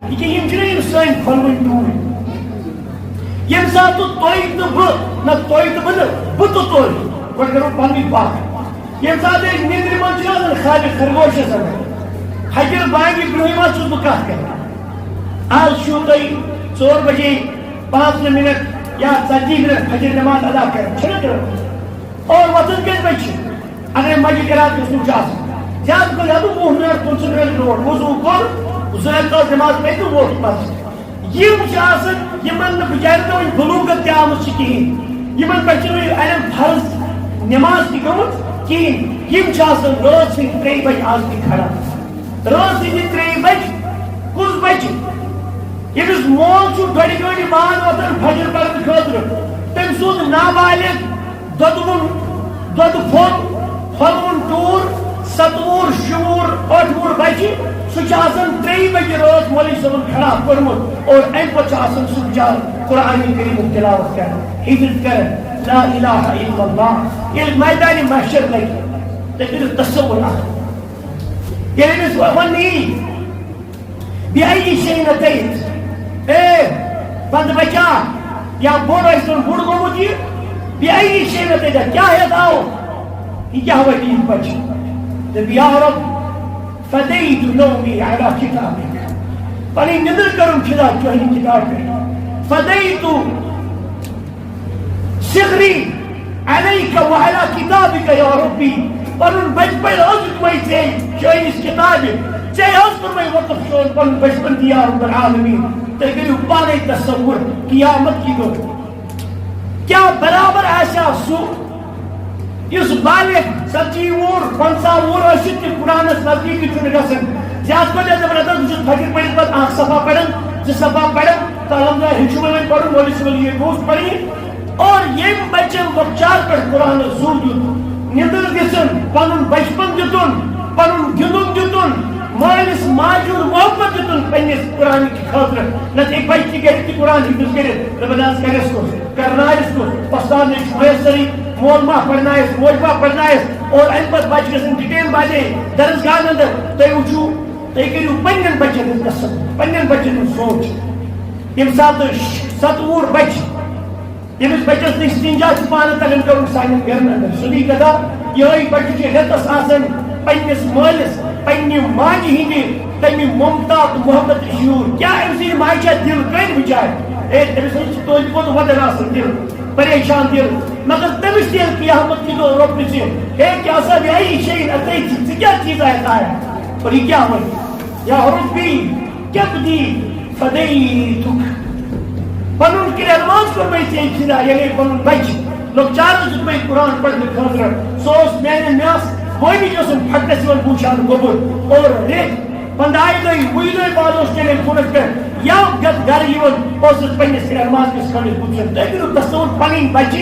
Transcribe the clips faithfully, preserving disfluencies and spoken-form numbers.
یہِ کیٛاہ، یِم چھِنہ یِم سٲنۍ پھۄلوٕنۍ ٹوٗرۍ؟ ییٚمہِ ساتہٕ تُہۍ تہٕ بہٕ، نہ تُہۍ تہٕ بہٕ نہٕ، بہٕ تہٕ تُہۍ، گۄڈٕ کَرو پَنٕنۍ کَتھ۔ ییٚمہِ ساتہٕ أسۍ نِندرِ منٛز چھِ آسان، خالق خرگوشَس اَندَر، فجر بانگہِ برٛونٛہٕے ما چھُس بہٕ کَتھ کَران؟ آز چھُو تۄہہِ ژور بجے پانٛژھ منٹ یا ژتجی منٹ فجر نماز ادا کَران، چھِنہ کَران؟ اور وۄتھُن کٔژِ بجہِ چھِ؟ اگرے مسجد ارادٕ گژھنُک چھُ آسان، زیادٕ کھۄتہٕ زیادٕ وُہ منٹ، پٕنٛژٕہ منٹ برونٛٹھ وضو کوٚر، زٕ رکعت نماز پٔرۍ تہٕ ووت مسجد۔ یِم چھِ آسان، یِمن نہٕ بِچارٮ۪ن نہٕ وۄنۍ بلوغت تہِ آمٕژ چھِ کِہیٖنۍ، یِمن پٮ۪ٹھ چھِنہٕ وۄنۍ علم فرض نماز تہِ گٔمٕژ کِہیٖنۍ، یِم چھِ آسان رٲژ سٕنٛدِ ترٛیٚیہِ بجہِ آز تہِ کھڑا۔ رٲژ سٕنٛدِ ترٛیٚیہِ بجہِ کُس بچہِ؟ ییٚمِس مول چھُ ڈۄڈِ گٲنٛٹہِ بعد وۄتھان فجر پرنہٕ خٲطرٕ، تٔمۍ سُنٛد نابالغ دۄدٕ وُن، دۄدٕ پھوٚل، پھۄلوُن ٹوٗر، ستوُہُر، شُوُہُر، ٲٹھوُہُر بچہِ، سُہ چھُ آسان ترٛیٚیہِ بجہِ رٲژ مولوی صٲبُن کھڑا کوٚرمُت، اور اَمہِ پتہٕ چھُ آسان سُہ بِچارٕ قرآنِ کریٖمُک تلاوت کران، حفظ کران، لا الہ الا اللہ۔ ییٚلہِ میدانِ محشر لگہِ، تُہۍ کٔرِو تصور اکھ۔ ییٚلہِ أمِس وَننہٕ یی، بأي شيء أتيت؟ اے بندٕ بچا، یا بوٚڑ ٲسۍ تن بوٚڑ گوٚمُت یہِ، بأي شيء أتيت؟ کیٛاہ ہٮ۪تھ آو؟ یہِ کیٛاہ وَنہِ یہِ بچہِ؟ دوٚپ، یا رب، فديت نومي على كتابك۔ پنٕنۍ نِندٕر کٔرٕم فدا چٲنی کِتابہِ پٮ۪ٹھ۔ فديت صغري عليك وعلى كتابك يا ربي۔ پنُن بچپن حظ دیُتمَے ژےٚ چٲنِس کِتابہِ۔ ژےٚ حظ کوٚرمَے وقف چون پنُن بچپن تہِ یا رب العالمین۔ تُہۍ کٔرِو پانے تصور قیامت کہِ دۄہ کیٛاہ برابر آسہِ ہا سُہ، یُس بالغ ژتجی وُہُر، پنٛژاہ وُہُر ٲسِتھ تہِ قرآنس نزدیٖکٕے چھُنہٕ گژھان۔ زیادٕ کھۄتہٕ زیادٕ زبردست، بہٕ چھُس فجر پٔرِتھ پتہٕ اکھ صفحہ پران، زٕ صفحہ پران، تہٕ الحمدللہ ہیٚچھُم وۄنۍ پرُن، مولوی صٲبن یہِ روٗز پرٕنۍ۔ اور ییٚمۍ بچن لۄکچار پٮ۪ٹھ قرآنس زُو دیُت، نِندٕر دِژٕن، پنُن بچپن دیُتُن، پنُن گِنٛدُن دیُتُن، مٲلِس ماجہِ ہُنٛد محبت دیُتُن پننِس قرآن کہِ خٲطرٕ۔ نتہٕ ہیٚکہِ بچہِ تہِ گرِ تہِ قرآن حفظ کٔرِتھ، دپان، "از کرٮ۪س کُس، کرنایس کُس، استاد نے چھُ میسرٕے، مول ما پرنایس، موج ما پرنایس۔" اور امہِ پتہٕ بچہِ گژھن ڈِٹین باجے درس گاہن اندر۔ تُہۍ وٕچھِو، تُہۍ کٔرِو پننٮ۪ن بچن ہُنٛد قسم، پننٮ۪ن بچن ہُنٛد سونٛچ۔ ییٚمہِ ساتہٕ ستوُہُر بچہِ، ییٚمِس بچس نہٕ استنجا چھُ پانہٕ تگان کرُن سانٮ۪ن گرن اندر، سیوٚدُے کتھا، یِہوٚے بچہِ چھُ رٮ۪تس آسان پننِس مٲلِس، پننہِ ماجہِ ہٕنٛدِ تمہِ ممتا تہٕ محبت شیوٗر۔ کیٛاہ أمۍ سٕنٛدِ ماجہِ چھا دِل کٔنۍ بِچارِ؟ ہے، تٔمِس حظ چھُ توتہِ کھۄتہٕ وۄدر آسان دِل، پریشان دِل۔ مگر تٔمِس تہِ ییٚلہِ قیامت کہِ دۄہ رۄب پرٛژھِ، ہے، کیٛاہ سا بأي شيء أتيت، ژٕ کیٛاہ چیٖزا ہٮ۪تھ آیا؟ اور یہِ کیٛاہ وَنہِ؟ یا ربی، کبدی فدیتک۔ پنُن کرٛٮ۪ن منٛز کوٚر مےٚ ژےٚ فدا، یعنی پنُن بچہِ۔ لۄکچارس دیُت مےٚ قرآن پرنہٕ خٲطرٕ۔ سُہ اوس میانہِ، مےٚ ٲس مٲمی یۄس پھٹنس یِوان بوٗشان گوٚبُر۔ اور رٮ۪تھ پنٛداہہِ دۄہہِ، وُہہِ دۄہہِ بعد اوس ٹیلی فونس پٮ۪ٹھ یا گرٕ، گرٕ یِوان، اوسُس پننِس کرٛٮ۪ن منٛز کِس خٲلِس بوٗزان۔ تُہۍ کٔرِو تصور، پنٕنۍ بچہِ،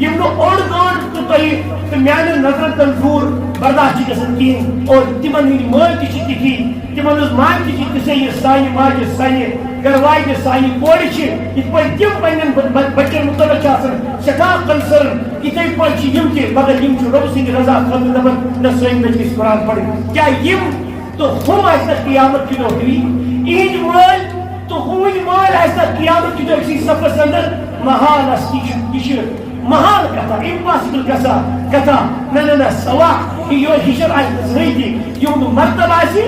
یِم نہٕ اوٚڑ گٲنٛٹہٕ تہٕ تۄہہِ تہٕ میانٮ۪ن نظرن تل دوٗر برداشت چھِ گژھان کِہیٖنۍ۔ اور تِمن ہٕنٛدۍ مٲلۍ تہِ چھِ تِتھی، تِمن ہٕنٛز ماجہِ تہِ چھِ تِژھے، یہِ سانہِ ماجہِ، سانہِ گرٕ واجہِ، سانہِ کورِ چھِ۔ یِتھ پٲٹھۍ تِم پننٮ۪ن ب-، ب-، بچن مُتعلق چھِ آسان سٮ۪ٹھاہ concern، یِتھے پٲٹھۍ چھِ یِم تہِ، مگر یِم چھِ رۄب سٕنٛدِ رضا خٲطرٕ دپان، نہ، سٲنۍ بچہِ گژھِ قرآن پرٕنۍ۔ کیٛاہ یِم تہٕ ہُم آسہِ نہٕ قیامت کہِ دۄہ ہِوی؟ یِہِنٛدۍ مٲلۍ تہٕ ہُہٕنٛدۍ مٲلۍ آسہِ نہٕ قیامت کہِ دۄہ أکسٕے صفس اندر؟ محال آسہِ، یہِ چھُ، یہِ چھُ محال کتھا، impossible کتھا، کتھا۔ نہ، نہ، نہ، سوا، یہِ یور حشر آسہِ نہٕ زٕہٕنۍ تہِ۔ یِہُنٛد مرتبہٕ آسہِ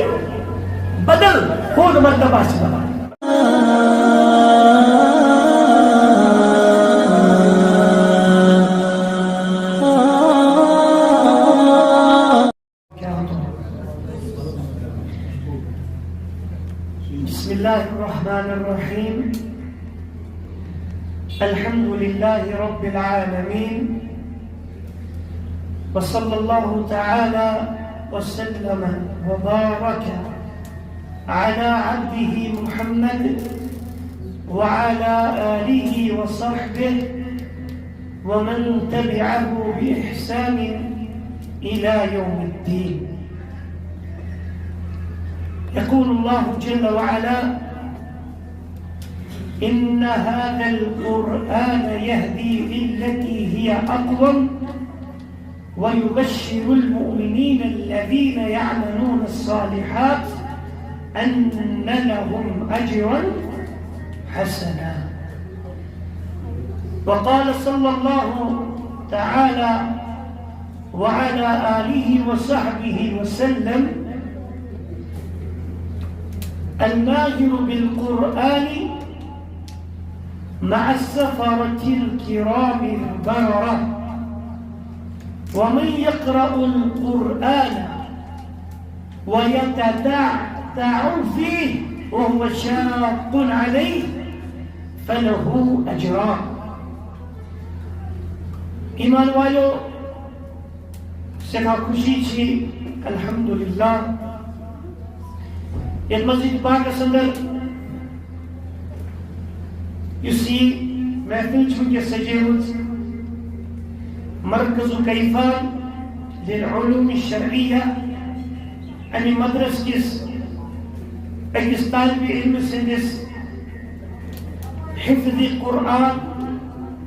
بدل، ہُہُنٛد مرتبہٕ آسہِ بدل۔ بسم الله الرحمن الرحيم. الحمد لله رب العالمين. وصلى الله تعالى وسلم وبارك على عبده محمد وعلى آله وصحبه ومن تبعه بإحسان إلى يوم الدين. يقول الله جل وعلا: إن هذا القرآن يهدي للتي هي أقوم ويبشر المؤمنين الذين يعملون الصالحات أن لهم أجرا حسنا. وقال صلى الله تعالى وعلى آله وصحبه وسلم: الماهر بالقرآن مع السفرة الكرام البررة، ومن يقرأ القرآن ويتتعتع فيه وهو شاق عليه فله أجران. ایمان والو، سٮ۪ٹھاہ خوشی چھِ، الحمدللہ، یتھ مسجد پاکس اندر یُس یہِ محفل چھِ وٕنکیٚس سجیمٕژ، مرکز کیفان للعلوم الشرعیہ، امہِ مدرسہٕ کِس أکِس طالب علم سٕنٛدِس حفظ قرآن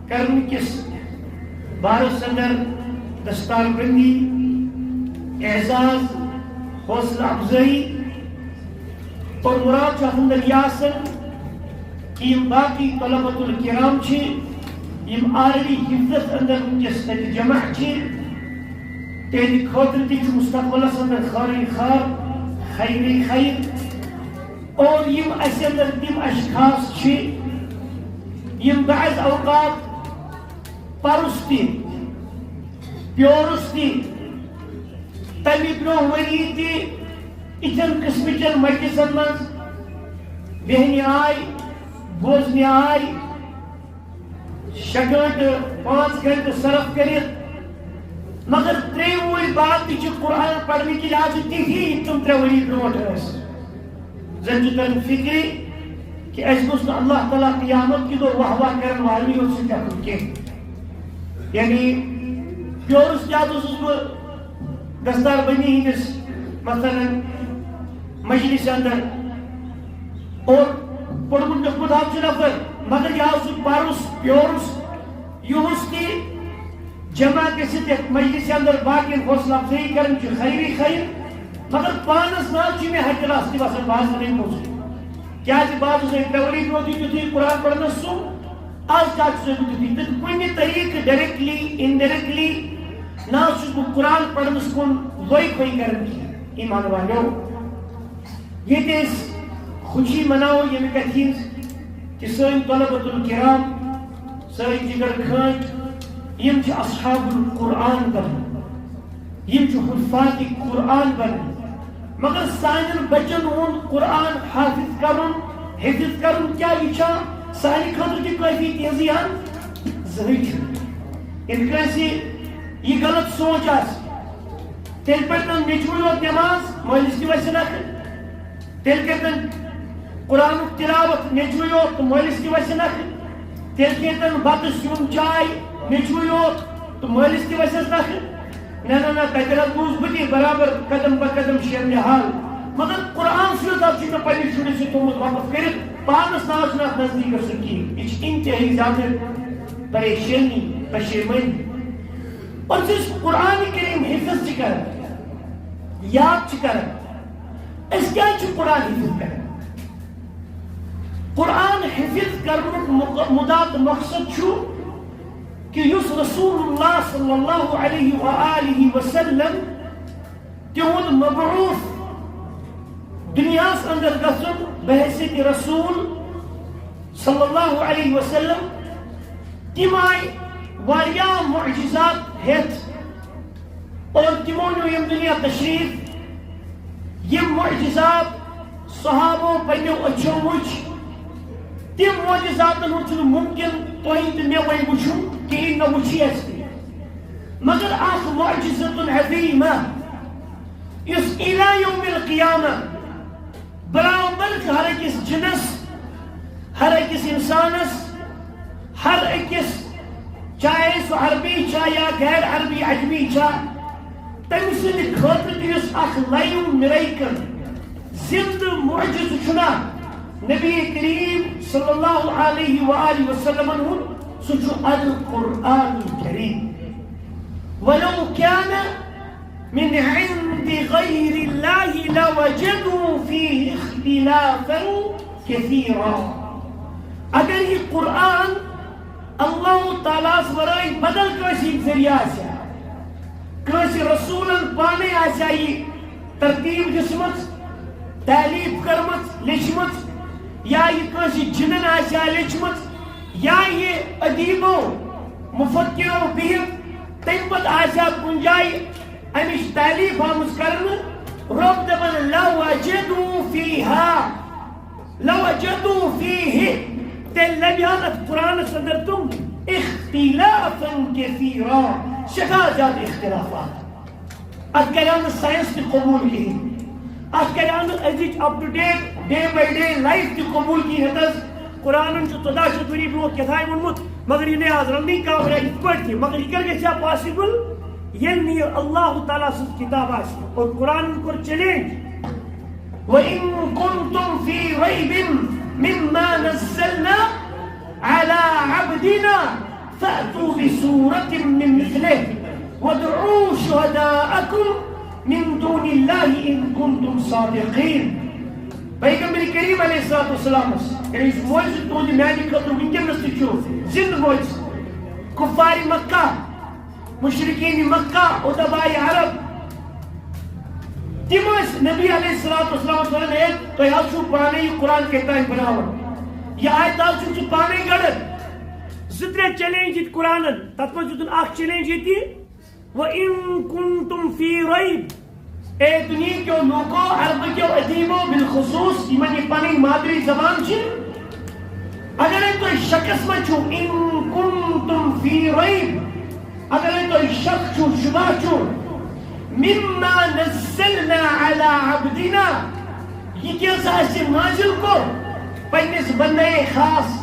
کرنہٕ کِس بارس اندر دستار بندی، اعزاز، حوصلہ افزائی اور مراد چھُ اتھ اندر یہِ آسان کہ یِم باقی طلبۃ الکرام چھِ، یِم already حفظس اندر وٕنکیٚس تتہِ جمع چھِ، تِہنٛدِ خٲطرٕ تہِ چھُ مستقبلس اندر خٲرٕے خٲر، خیرٕے خیر۔ اور یِم اسہِ اندر تِم اشخاص چھِ، یِم بعض اوقات پرُس تہِ، پیورُس تہِ، تمہِ برونٛہہ ؤری تہِ اِتھٮ۪ن قٕسمٕچٮ۪ن مجلسن منٛز بیٚہنہِ آے، بوزنہِ آے، شےٚ گٲنٛٹہٕ، پانٛژھ گٲنٛٹہٕ صرف کٔرِتھ، مگر ترٛیٚیہِ وُہٕرۍ بعد تہِ چھِ قرآن پرنٕکۍ لحاظہٕ تِتھی، یِم تِم ترٛےٚ ؤری برونٛٹھ ٲسۍ۔ زن چھُ تران فکرِ کہ اَسہِ گوٚژھ نہٕ اللہ تعالیٰ قیامت کہِ دۄہ واہ واہ کرن والنٕے یوت سۭتۍ لیکھُن کینٛہہ۔ یعنی پیورُس تہِ حظ اوسُس بہٕ دستار بندی ہٕنٛدِس مثلاً مجلس اندر اور پوٚرمُت لیوٚکھمُت حظ چھُ نفر، مگر یہِ حظ سُہ پرُس پیورُس یُہُس تہِ جمع گٔژھِتھ یتھ مجلس اندر باقین حوصلہ افزٲیی کرٕنۍ چھِ خیرٕے خیر، مگر پانس نہ حظ چھُ مےٚ ہتہِ رس تہِ وسان، بہٕ حظ ونے پوٚز۔ کیازِ بہٕ حظ اوسُس أکۍ ترٛےٚ ؤری برونٛہہ تہِ تیُتھُے قرآن پرنس سُہ، از تہِ حظ چھُس بہٕ تیُتھُے۔ تہٕ کُنہِ طریقہٕ directly indirectly نہ حظ چھُس بہٕ قرآن پرنس کُن لوے کھوے کران کینٛہہ۔ ایمان والیو، ییٚتہِ أسۍ خوشی مناوو ییٚمہِ کتھِ ہٕنٛز کہِ سٲنۍ طلبۃ الکرام، سٲنۍ جگر کھٲنٛٹۍ، یِم چھِ اصحاب القرآن بنان، یِم چھِ حفاظ قرآن بنان، مگر سانٮ۪ن بچن ہُنٛد قرآن حافظ کرُن، حفظ کرُن، کیٛاہ یہِ چھا سانہِ خٲطرٕ تہِ کٲفی تیزی ہن؟ زٕہٕے چھُنہٕ۔ ییٚلہِ کٲنٛسہِ یہِ غلط سونٛچ آسہِ، تیٚلہِ پرِ تن نیٚچوٕے یوت نٮ۪ماز، مٲلِس تہِ وَسہِ نکھٕ۔ تیٚلہِ کَرِ تن قرآنُک تِلاوت نیٚچوٕے یوت تہٕ مٲلِس تہِ وَسہِ نکھٕ۔ تیٚلہِ کھیٚیہِ تن بَتہٕ سیُن چاے نیٚچوٕے یوت تہٕ مٲلِس تہِ وَسٮ۪س نکھٕ۔ نہ، نہ، نہ، تَتہِ حظ بوٗز بہٕ تہِ برابر قدم بہ قدم شیرنہِ حال۔ مگر قرآن سُے یوت حظ چھُ مےٚ پنٛنِس شُرِس یہِ تھوٚومُت وقف کٔرِتھ، پانَس نہ حظ چھُنہٕ اَتھ نزدیٖک گژھُن کِہیٖنۍ۔ یہِ چھِ اِنتہٲیی زیادٕ پریشٲنی، پشیمٲنی۔ اور یُس قرآن کریم حفظ چھِ کران، یاد چھِ کران، أسۍ کیٛازِ چھِ قرآن حفظ کران؟ قرآن حفظ کرنُک مق-، مُدا تہٕ مقصد چھُ کہِ یُس رسول اللہ صلی اللہ علیہ و آلہ وسلم تِہُنٛد مبعوث دُنیاہَس اندر گژھُن بحیثیت رسول صلی اللہ علیہ وسلم، تِم آے واریاہ معجزات ہٮ۪تھ اور تِمو نیوٗ ییٚمہِ دُنیا تشریٖف۔ یِم معجزات صحابو پنٛنیو أچھو وٕچھ، تِم معجزاتن ہُنٛد چھُنہٕ مُمکِن تۄہہِ تہٕ مےٚ وۄنۍ وٕچھُن کِہیٖنۍ، نہ وٕچھی اَسہِ تہِ۔ مگر اکھ معجزۃ عظیمہ یُس الی یوم القیامہ برابر چھُ ہر أکِس جِنس، ہر أکِس اِنسانس، ہر أکِس، چاہے سُہ عربی چھا یا غیر عربی عجمی چھا، تٔمۍ سٕنٛدِ خٲطرٕ تہِ یُس اکھ live miracle، زِندٕ معجزٕ چھُنہ نبی کریم صلی اللہ علیہ و آلہ وسلمن ہُنٛد، سُہ چھُ القرآن الکریم۔ ولو کان من عند غیر اللہ لوجدوا فیہ اختلافا کثیرا۔ اگر یہ قرآن اللہ تعالیٰ ہس ورٲے بدل کٲنٛسہِ ہٕنٛدِ ذٔریعہٕ آسہِ ہا، کٲنٛسہِ رسولن پانے آسہِ ہا یہِ ترتیب دِژمٕژ، تالیف کٔرمٕژ، لیچھمٕژ، یا یہِ کٲنٛسہِ جِنن آسہِ ہا لیچھمٕژ، یا یہِ ادیبو مفکرو بِہِتھ تمہِ پتہٕ آسہِ ہا کُنہِ جایہِ امِچ تالیف آمٕژ کرنہٕ، رۄب دپان، لوجدوا فیہا، لوجدوا فیہ، تیٚلہِ لبہِ ہن اتھ قرآنس اندر تِم اختلافا کثیرا، سٮ۪ٹھاہ زیادٕ اختلافات۔ اتھ کرِ ہا نہٕ ساینس تہِ قبول کہیٖنۍ، اتھ کرِ ہا نہٕ أزِچ up to date day by day life تہِ قبول کہیٖنۍ۔ ہتس قرآنن چھُ ژۄداہ شیٚتھ ؤری برونٛہہ کیٛاہ تام ووٚنمُت، مگر یہِ نہٕ آز رننٕے کانٛہہ وریا یِتھ پٲٹھۍ تہِ۔ مگر یہِ کیٛاہ گژھِ ہا possible؟ ییٚلہِ نہٕ یہِ اللہ تعالیٰ سٕنٛز کِتاب آسہِ۔ اور قرآنن کوٚر challenge، وَإِن كُنتُمْ فِي رَيْبٍ مِّمَّا نَزَّلْنَا عَلَىٰ عَبْدِنَا فَأْتُوا بِسُورَةٍ مِّن مِّثْلِهِ وَادْعُوا شُهَدَاءَكُم مِّن دُونِ اللَّهِ إِن كُنتُمْ صَادِقِينَ۔ پیغمبر کریم علیہ الصلوۃ والسلامس ییٚلہِ أسۍ معجزٕ تُہنٛدِ میانہِ خٲطرٕ وٕنکیٚنس تہِ چھُ زِندٕ معجزٕ۔ کفار مکہ، مشرکین مکہ، ادباء عرب، تِم ٲسۍ نبی علیہ الصلوۃ والسلامس ونان، ہے، تۄہہِ حظ چھُو پانے یہِ قرآن کتہِ تام بناوان، یہِ آیت حظ چھُکھ ژٕ پانے گڑان۔ زٕ ترٛےٚ challenge دِتۍ قرآنن، تتھ منٛز دیُتُن اکھ challenge ییٚتہِ، وَإِن كُنتُمْ فِي رَيْبٍ۔ اے دُنیہکیو لوٗکو، عربہٕ کیو ادیبو بالخصوص، یِمن یہِ پنٕنۍ مادری زبان چھِ، اگرے تُہۍ شکس منٛز چھِو، اِن کُنتُم فی ریب، اگرے تۄہہِ شک چھُو، شبہ چھُو، مما نزلنا علی عبدنا، یہِ کیٛاہ زِ اَسہِ نازل کوٚر پننِس بندے خاص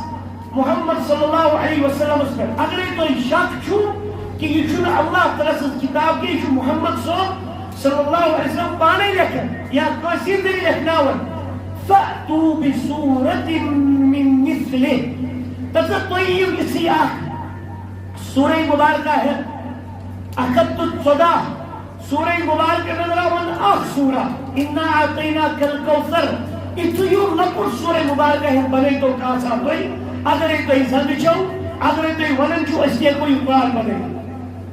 محمد صلی اللہ علیہ وسلمس پٮ۪ٹھ۔ اگرے تۄہہِ شک چھُو کہِ یہِ چھُنہٕ اللہ تعالیٰ سٕنٛز کِتاب کینٛہہ، یہِ چھُ محمد صٲب صلی اللہ علیہ وسلم پانے لیکھان یا کٲنٛسہِ ہٕنٛدۍ ذٔریعہٕ لیکھناوان، فأتوا بسورة من مثله، تہٕ ژٕ تُہۍ یِیِو یِژھٕے اکھ سورہ مبارکہ ہٮ۪تھ، اکھ ہتھ تہٕ ژۄداہ سورہ مبارکہ نظر آوان اکھ سورہ، انا اعطیناک الکوثر۔ یہِ ژٕ یِیِو لۄکُٹ سورہ مبارکہ ہٮ۪تھ بنٲیتو کانٛژھا تُہۍ، اگرے تُہۍ زندٕ چھِو، اگرے تُہۍ ونان چھِو أسۍ تہِ ہٮ۪کو یہِ قرآن بنٲیِتھ۔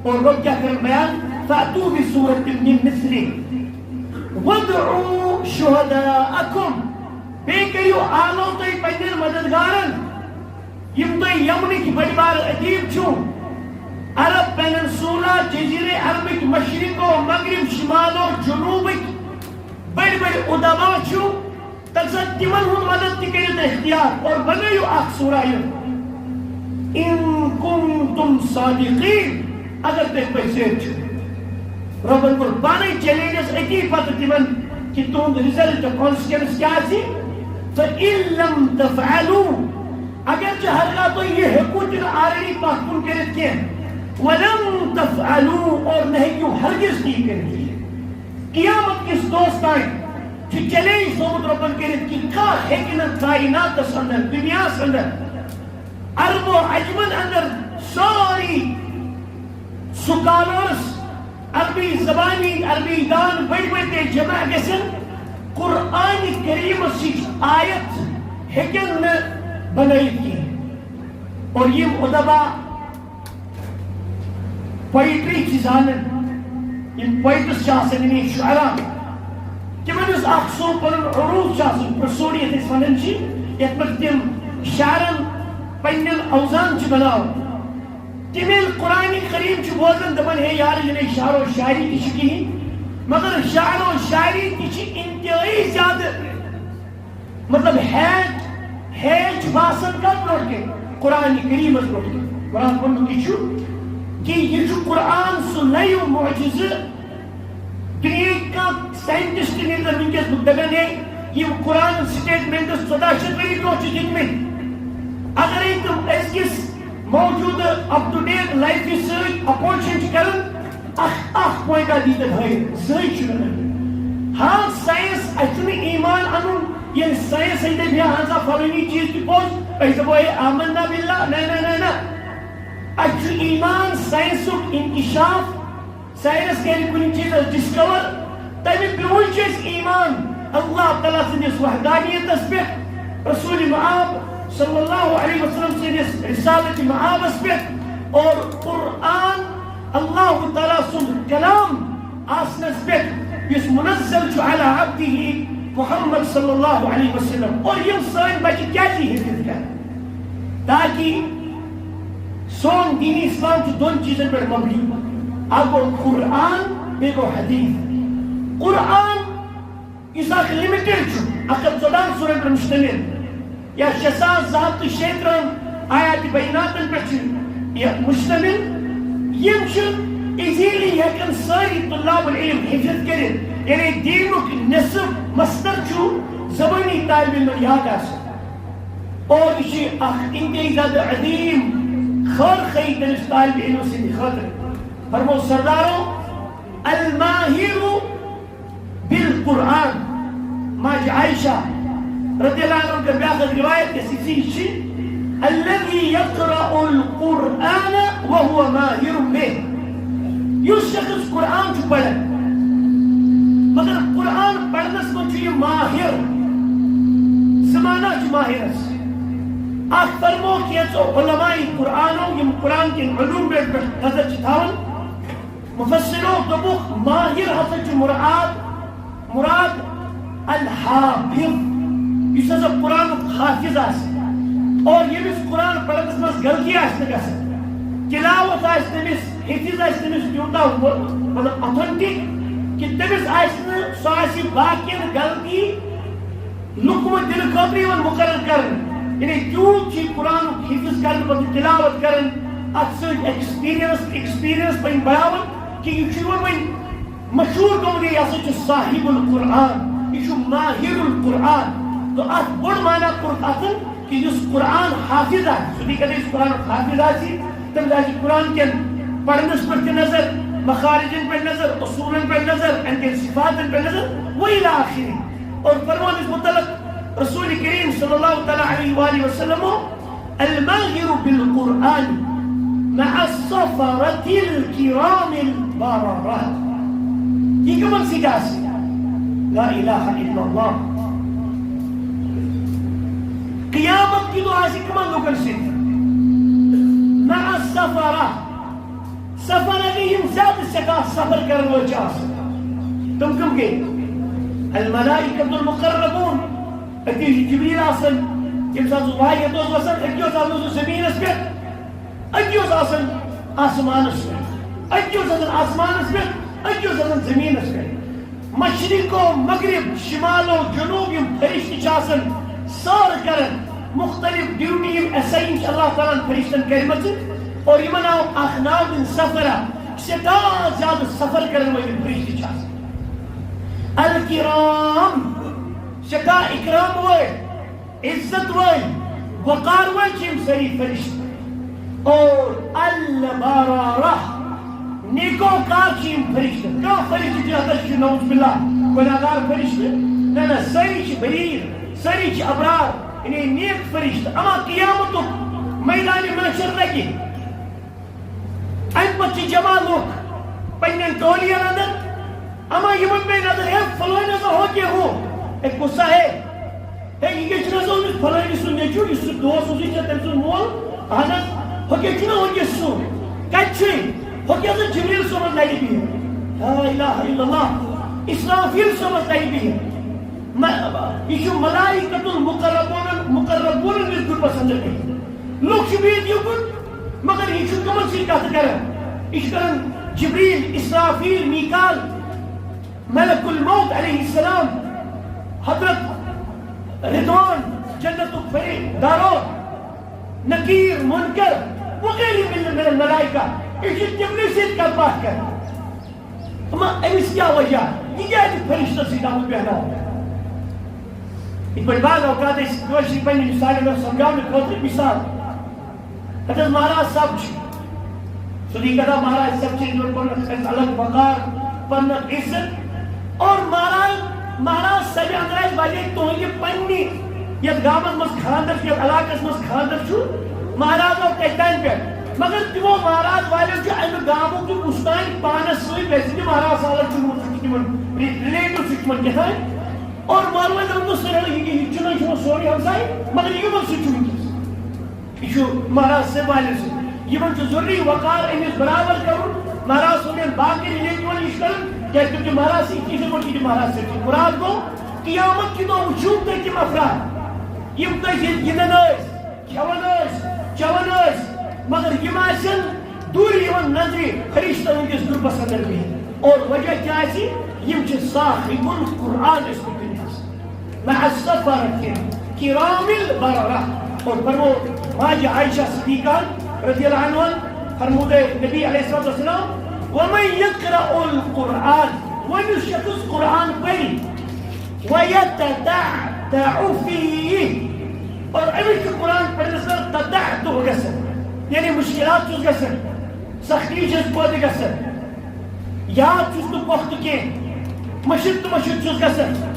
اور رۄب کیٛاہ کرن بیان؟ فأتوا بسورة من مثله وادعوا شهداءكم۔ بیٚیہِ کٔرِو، آلو تُہۍ پننٮ۪ن مددگارن، یِم تُہۍ یمنٕکۍ بٔڑۍ بارٕ ادیب چھِو، عرب پیننسولا، جزیرہ عربٕکۍ مشرق و مغرب، شمال و جنوبٕکۍ بٔڑۍ بٔڑۍ ادبا چھِو، تَمہِ ساتہٕ تِمن ہُنٛد مدد تہِ کٔرِو تُہۍ اختیار اور بنٲیِو اکھ سورہ یہِ۔ ان کنتم صادقین، اگر تُہۍ پٔزۍ سۭتۍ چھِو۔ رۄبن کوٚر پانے چیلنجس أتی پتہٕ تِمن کہِ تُہُنٛد result، consequence کیٛاہ آسہِ۔ فَإِن لَّمْ تَفْعَلُوا، اگر چہِ ہرگاہ تُہۍ یہِ ہیٚکِو تہِ نہٕ already پتھ کُن کٔرِتھ کینٛہہ، وَلَن تَفْعَلُوا، اور نہ ہیٚکِو ہرگز تہِ یہِ کٔرِتھ۔ قیامت کِس دۄہس تام چھُ چیلنج تھوٚومُت رۄبن کٔرِتھ کہِ کانٛہہ ہیٚکہِ نہٕ کائناتس اندر، دُنیاہس اندر، عرب و عجمن اندر سٲری سکالرس، عربی زبانی، عربی دان بٔڑۍ بٔڑۍ تہِ جمع گژھن، قرآن کریمس سۭتۍ آیت ہیٚکن نہٕ بنٲیِتھ کینٛہہ۔ اور یِم ادبا پوئٹری چھِ زانان، یِم پوئٹس چھِ آسان، یعنی شعرا، تِمن یُس اکھ سُہ پنُن عروض چھُ آسان، پرسوڈی یتھ أسۍ ونان چھِ، یتھ پٮ۪ٹھ تِم شعرن پننٮ۪ن اوزان چھِ بناوان، تِم ییٚلہِ قرآن کریم چھِ بوزان، دپان، ہے یار، یہِ نَے شعر و شاعری تہِ چھِ کِہیٖنۍ، مگر شعر و شاعری تہِ چھِ انتہٲیی زیادٕ، مطلب، ہیج، ہیج چھُ باسان کتھ برونٛٹھ کَنہِ؟ قرآن کریمس برونٛٹھ کَنہِ۔ قرآن ووٚنمُت یہِ چھُ کہِ یہِ چھُ قرآن سُہ نَیو معجزٕ، دُنیہٕکۍ کانٛہہ ساینٹسٹ نیرِ نہٕ وٕنکیٚس بہٕ دَپَن ہے، یِم قرآن سٹیٹمنٹس ژۄداہ شیٚتھ ؤری برونٛہہ چھِ دِتمٕتۍ، اگرے تِم أزکِس موجودٕ up to date لایفہِ سۭتۍ اپوزیشن چھِ کران، اکھ، اکھ پوینٹ آ دی تَتہِ ہٲیِتھ، زٕہٕے چھُنہٕ۔ ہاں، ساینس، اَسہِ چھُنہٕ ایمان اَنُن، ییٚلہِ ساینس دَپہِ ہے، اہن سا، فلٲنی چیٖز تہِ پوٚز، أسۍ دَپو ہے، آمنا باللہ، نہ، نہ، نہ، نہ۔ اَسہِ چھُ ایمان ساینسُک انکشاف، ساینس کرِ کُنہِ چیٖزس ڈسکور، تمہِ برونٛہہ چھُ اَسہِ ایمان اللہ تعالیٰ سٕنٛدِس وحدانیتس پٮ۪ٹھ، رسول مآب صلی اللہ علیہ وسلم سٕنٛدِس رسالت مآبس پٮ۪ٹھ، اور قرآن اللہ تعالیٰ سُنٛد کلام آسنس پٮ۪ٹھ، یُس منزل چھُ علی عبدہ محمد صلی اللہ علیہ وسلم۔ اور یِم سٲنۍ بچہِ کیازِ یہِ حفظ کرن؟ تاکہ سون دین اسلام چھُ دۄن چیٖزن پٮ۪ٹھ مبنی۔ اکھ گوٚو قرآن، بیٚیہِ گوٚو حدیث۔ قرآن یُس اکھ لِمِٹِڈ چھُ، اکھ ہتھ ژۄدہن سورن پٮ۪ٹھ مشتمل، یا شےٚ ساس زٕ ہتھ تہٕ شیٚیہِ ترٕٛہن آیات بیناتن پٮ۪ٹھ چھُ یہِ مشتمل، یِم چھِ ایزیلی ہٮ۪کان سٲری طلاب العلم حفظ کٔرِتھ، یعنی دینُک نصف مستر چھُ زبٲنی طالب علمن یاد آسان۔ اور یہِ چھُ اکھ انتہٲئی زیادٕ عظیم خٲر خٲہی تٔمِس طالب علم سٕنٛدِ خٲطرٕ۔ فرمو سردارو، الماہر بالقرآن۔ ماجہِ عائشہ رضی اللہ عنہ کٔر بیٛاکھ اکھ روایت، یۄس یِژھٕے چھِ، الذي يقرأ القرآن وهو ماهر به۔ یُس شخص قرآن چھُ پران، مگر قرآن پرنس منٛز چھُ یہِ ماہر، زٕ معنی چھِ ماہرس۔ اکھ فرمو کینٛژو علماء قرآنو، یِم قرآن کٮ۪ن علوم پٮ۪ٹھ پٮ۪ٹھ نظر چھِ تھاوان، مفسرو دوٚپُکھ، ماہر ہسا چھُ مراد، مراد الحافظ، یُس ہسا قرآنُک حافظ آسہِ اور ییٚمِس قرآن پرنس منٛز غلطی آسہِ نہٕ گژھان، تلاوت آسہِ تٔمِس، حفظ آسہِ تٔمِس تیوٗتاہ مطلب authentic کہِ تٔمِس آسہِ نہٕ، سُہ آسہِ باقین غلطی لُکمہٕ دِنہٕ خٲطرٕ یِوان مُقرر کرنہٕ۔ یعنی تیوٗت چھُ یہِ قرآنُک حفظ کرنہٕ پتہٕ تلاوت کران، اتھ سۭتۍ experience، experience پنٕنۍ بڑاوان کہِ یہِ چھُ یِوان وۄنۍ مشہوٗر گوٚمُت، یہِ ہسا چھُ صاحب القرآن، یہِ چھُ ماہر القرآن۔ تہٕ اتھ بوٚڑ معنی کوٚرُکھ اتھن کہِ یُس قرآن حافظ آسہِ، سُہ دی کتہِ یُس قرآنُک حافظ آسہِ، تٔمِس آسہِ قرآن کٮ۪ن پرنس پٮ۪ٹھ تہِ نظر، مخارجن پٮ۪ٹھ نظر، اصوٗلن پٮ۪ٹھ نظر، امہِ کٮ۪ن صفاتن پٮ۪ٹھ نظر، و الی آخرہ۔ اور فرموونس متعلق رسول کریم صلی اللہ تعالیٰ علیہ وآلہ وسلم، الماہر بالقرآن مع السفرة الكرام البررة۔ یہِ کمن سۭتۍ آسہِ؟ لا الہ الا اللہ۔ قیامت کہِ دۄہ آسہِ کمن لوٗکن سۭتۍ؟ مع السفرة۔ سفرہ گٔے یِم زیادٕ سٮ۪ٹھاہ سفر کرن وٲلۍ چھِ آسان۔ تِم کٕم گٔے؟ الملائکۃ المقربون۔ أتی چھُ جبریل آسان، ییٚمہِ ساتہٕ سُہ وحی ہٮ۪تھ اوس وَسان، أتی اوس آسان سُہ زٔمیٖنَس پٮ۪ٹھ، أتی اوس آسان آسمانَس پٮ۪ٹھ، أتی اوس آسان آسمانَس پٮ۪ٹھ، أتی اوس آسان زٔمیٖنَس پٮ۪ٹھ۔ مشرق و مغرب، شمال و جنوب یِم فرشتہٕ چھِ آسان، سٲر کران، مختلف ڈیوٹی یِم assign چھِ اللہ تعالیٰ ہن فرشتن کٔرمٕژٕ، اور یِمن آو اکھ ناو دِنہٕ سفرہ، سٮ۪ٹھاہ زیادٕ سفر کرن وٲلۍ یِم فرشتہٕ چھِ آسان۔ الکرام، سٮ۪ٹھاہ اکرام وٲلۍ، عزت وٲلۍ، وقار وٲلۍ چھِ یِم سٲری فرشتہٕ۔ اور البررہ، نیکوکار چھِ یِم فرشتہٕ۔ کانٛہہ فرشتہٕ چھُ آسان، چھُ نعوذ باللہ گۄناہگار فرشتہٕ؟ نہ، نہ، سٲری چھِ بریر، سٲری چھِ ابرار، یعنی نیک فرشتہٕ۔ اما قیامتُک میدان محشر لگہِ، امہِ پتہٕ چھِ جمع لوٗکھ پننٮ۪ن ٹولین اندر، اما یِمن پیٚیہِ نظر، ہے، فلٲنۍ ہسا ہو کہِ ہُہ، ہے، کُس سا ہے؟ ہے، یہِ کیٛاہ چھُنہٕ حظ اوسمُت فلٲنۍ سُنٛد نیٚچوٗ، یُس سُہ دوس اوس، یہِ چھا تٔمۍ سُنٛد مول؟ اہن حظ۔ ہُہ کیٛاہ چھُنہٕ وٕنکیٚس سُہ؟ کَتہِ چھُے؟ ہُہ کیٛاہ سا جبریٖل صٲبَس لَرِ بِہِتھ؟ لا الہ الا اللہ۔ اسرافیل صٲبَس لَرِ بِہِتھ۔ مَ-، یہِ چھُ ملائکۃ المقربون، مقربون یُس گروپَس اندر بِہِتھ۔ لُکھ چھِ بِہِتھ یُکُن، مگر یہِ چھُ کٕمَن سۭتۍ کَتھٕ کران؟ یہِ چھُ کران جبریٖل، اسرافیل، میکال، ملک الموت علیہ السلام، حضرت رضوان، جنت الفری-، دارون، نکیر، منکر، وغیرہ من، من الملائکہ۔ یہ چھِ تِمنٕے سۭتۍ کتھ باتھ کران۔ اما أمِس کیٛاہ وجہ؟ یہِ کیٛازِ فرشتس سۭتۍ آمُت بیہناونہٕ؟ یِتھ پٲٹھۍ بعض اوقات أسۍ کٲشِرۍ پننہِ مثالہِ منٛز سمجھاونہٕ خٲطرٕ مثال۔ ہتہٕ حظ مہراز صٲب چھِ، سُہ دی کتھا مہراز صٲب چھِ یِمن پنُن اکھ الگ وقار، پنُن اکھ عزت۔ اور مہراز، مہراز صٲبہِ اندر آسہِ واریاہ تُہنٛدِ پننہِ یتھ گامس منٛز خانٛدر چھُ، یتھ علاقس منٛز خانٛدر چھُ، مہراز آو تتہِ تانۍ پٮ۪ٹھ۔ مگر تِمو مہراز والٮ۪و چھُ اَمہِ گامُک تہِ وُستان پانَس سۭتۍ، ویسے تہِ مہراز سالَر چھُ، سُہ چھُ تِمَن ری-، ریلیٹِو، سُ چھُ تِمَن کیٛاہ تام۔ اور مولوی عبدالسلام یہِ، یہِ چھُنہٕ، یہِ چھُنہٕ سورُے ہمساے، مگر یِمَن سۭتۍ چھُ وٕنکیٚس۔ یہِ چھُ مہراز صٲب والٮ۪ن سۭتۍ۔ یِمَن چھُ ضروٗری وقار أمِس برابر کَرُن، مہراز صٲبن باقٕے ریلیٹِوَن نِش کَرُن، کیٛازِ تِم چھِ مہراز سۭتۍ، یِتھَے پٲٹھۍ چھِ تِم مہراز سۭتۍ۔ مراد گوٚو، قیامت کہِ دۄہ وٕچھِو تُہۍ تِم افراد، یِم تۄہہِ ییٚتہِ گِنٛدان ٲسۍ، کھٮ۪وان ٲسۍ، چٮ۪وان ٲسۍ، مگر یِم آسن دوٗرِ یِوان نظرِ فرشتن ہٕنٛدِس گروپس اندر بِہِتھ۔ اور وجہ کیٛاہ آسہِ؟ یِم چھِ صاحب القرآن ٲسمٕتۍ دُنیاہس۔ مع السفرة الكرام البررة۔ اور فرمو ماجہِ عائشہ صدیقہ رضی اللہ عنہ، فرمودے نبی علیہ الصلوۃ والسلام، ومن يقرأ القرآن، وۄنۍ یُس شخص قرآن پرِ، وَيَتَتَعْتَعُ فِيهِ، اور أمِس چھُ قرآن پرنس منٛز تتعتع گژھان، یعنی مشکلات چھُس گژھان، سختی چھَس پٲدٕ گژھان، یاد چھُس نہٕ پۄختہٕ کینٛہہ، مٔشِتھ تہٕ مٔشِتھ چھُس گژھان،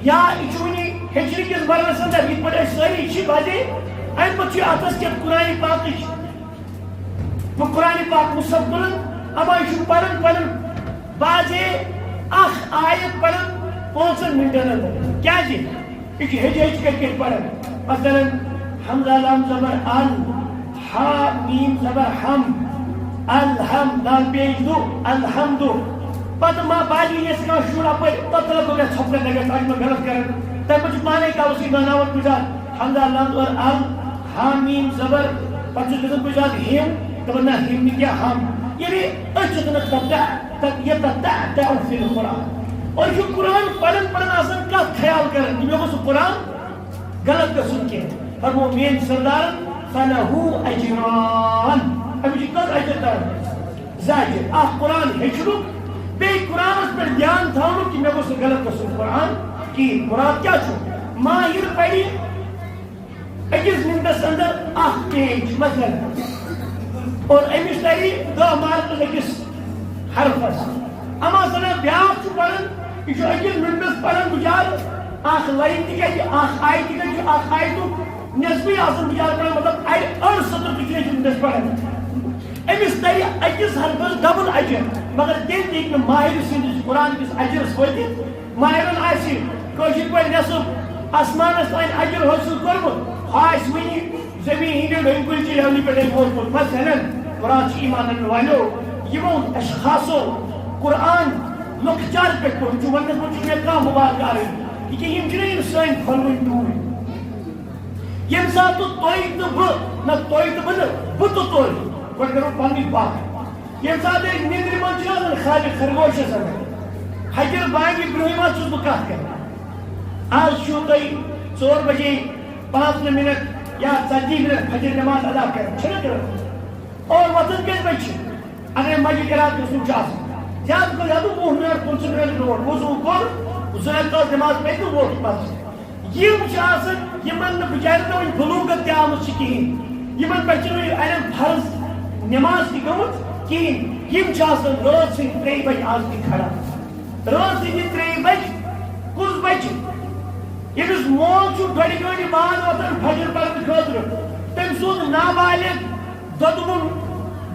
یا یہِ چھُ وُنہِ ہیٚچھنہٕ کِس مرحلس اندر، یِتھ پٲٹھۍ أسۍ سٲری چھِ، بعضے اَمہِ پتہٕ چھُ اَتھس کٮ۪تھ قرآن پاکٕچ بہٕ قرآن پاک مصحف تُلان، اما یہِ چھُ پران پنُن بعضے اکھ آیت پران پانٛژن منٹن اندر۔ کیازِ؟ یہِ چھُ ہیٚچھ ہیٚچھ کٔرۍ کٔرۍ پران۔ مثلاً، حمزہ لام زبر ال، ہا میم زبر ہم، الحم، دال پیش دو، الحمدو۔ پتہٕ ما بالی یس کانٛہہ شُر اپٲرۍ، پتہٕ لگو مےٚ ژھۄپہٕ کرنہِ، اگر تۄہہِ ما غلط کران۔ تۄہہِ ما چھُ پانے کالس یہِ گاناوان کُنہِ ساتہٕ؟ حمزہ لام زبر ال، ہا میم زبر، پتہٕ چھُس گژھان کُنہِ ساتہٕ ہِم، دَپان نہ ہِم نہٕ کینٛہہ، ہم۔ یعنی أسۍ چھِ دَپان تَتَع، تَتَ-، یَتَتَعتَعُ فِی الْقُرْآنِ۔ اور یہِ چھُ قرآن پَران پَران آسان کَتھ خیال کَران، تٔمۍ گوٚژھ نہٕ قرآن غلط گژھُن کینٛہہ۔ فرمو میٛٲنۍ سردارَن، فَلَہُ أَجْرَانِ۔ أمِس چھِ کٔژ اجر تَران؟ زٕ اجر۔ اَکھ قرآن ہیٚچھنُک، بیٚیہِ قرآنَس پٮ۪ٹھ دھیان تھاونُک کہِ مےٚ گوٚژھ نہٕ غلط گژھُن قرآن کِہیٖنۍ۔ مُراد کیٛاہ چھُ؟ ماہر پَرِ أکِس منٹس اندر اکھ پیج مثلاً، اور أمِس تَرِ دَہ مارکس أکِس حرفس۔ اما زَن بیٛاکھ چھُ پَران، یہِ چھُ أکِس منٹس پَران بِچارٕ اکھ لاین تہِ گژھِ، اکھ آیت تہِ گژھِ، اکھ آیتُک نصفٕے آسان بِچارٕ پَران، مطلب اَڑِ أڑ سطر تہِ چھُ أکِس منٹس پَران۔ أمِس تَرِ أکِس حرفس ڈبل اجر، مگر تیٚلہِ تہِ ہیٚکہِ نہٕ ماہر سٕنٛدِس قرآن کِس اجرس وٲتِتھ۔ ماہرن آسہِ کٲشِر پٲٹھۍ نٮ۪صٕف آسمانس تام اجر حٲصِل کوٚرمُت، ہُہ آسہِ وُنہِ زٔمیٖن ہٕنٛدِ ڈوٗنۍ کُلچہِ لیولہِ پٮ۪ٹھے ووتمُت۔ مثلاً، مراد چھُ ایمان انن والٮ۪و، یِمو اشخاصو قرآن لۄکچارٕ پٮ۪ٹھ پوٚرمُت چھُ، وۄنۍ کِتھ پٲٹھۍ چھُ مےٚ کانٛہہ مُبارک آرٕے؟ یہِ کیٛاہ، یِم چھِنہ یِم سٲنۍ پھۄلوٕنۍ ٹوٗرۍ؟ ییٚمہِ ساتہٕ تُہۍ تہٕ بہٕ، نہ تُہۍ تہٕ بہٕ نہٕ، بہٕ تہٕ تُہۍ، گۄڈٕ کرو پنٕنۍ کتھ۔ ییٚمہِ ساتہٕ أسۍ نِندرِ منٛز چھِ آسان خالق خرگوشس اندر، فجر بانگہِ برٛونٛہٕے ما چھُس بہٕ کتھ کران؟ آز چھُو تۄہہِ ژور بجے پانٛژھ منٹ یا ژتجی منٹ فجر نماز ادا کران، چھِنہ کران؟ اور وۄتھان کٔژِ بجہِ چھِ؟ اگرے مسجد قرات گژھُن چھُ آسان، زیادٕ کھۄتہٕ زیادٕ وُہ منٹ، پٕنٛژٕہ منٹ برونٛٹھ وضو کوٚر، زٕ رکعت نماز پرِ تہٕ ووٚتھ مسجد۔ یِم چھِ آسان، یِمن نہٕ بِچارٮ۪ن نہٕ وۄنۍ بلوغت تہِ آمٕژ چھِ کِہیٖنۍ، یِمن پٮ۪ٹھ چھِنہٕ وۄنۍ اَڑٮ۪ن فرض نماز تہِ گٔمٕژ کِہیٖنۍ۔ یِم چھِ آسان رٲژ سٕنٛدِ ترٛیٚیہِ بجہِ آز تہِ کھڑا۔ رٲژ سٕنٛدِ ترٛیٚیہِ بجہِ کُس بچہِ، ییٚمِس مول چھُ ڈۄڈِ گٲنٛٹہِ بعد وۄتھان فجر پرنہٕ خٲطرٕ، تٔمۍ سُنٛد نابالغ دۄدٕ وُن،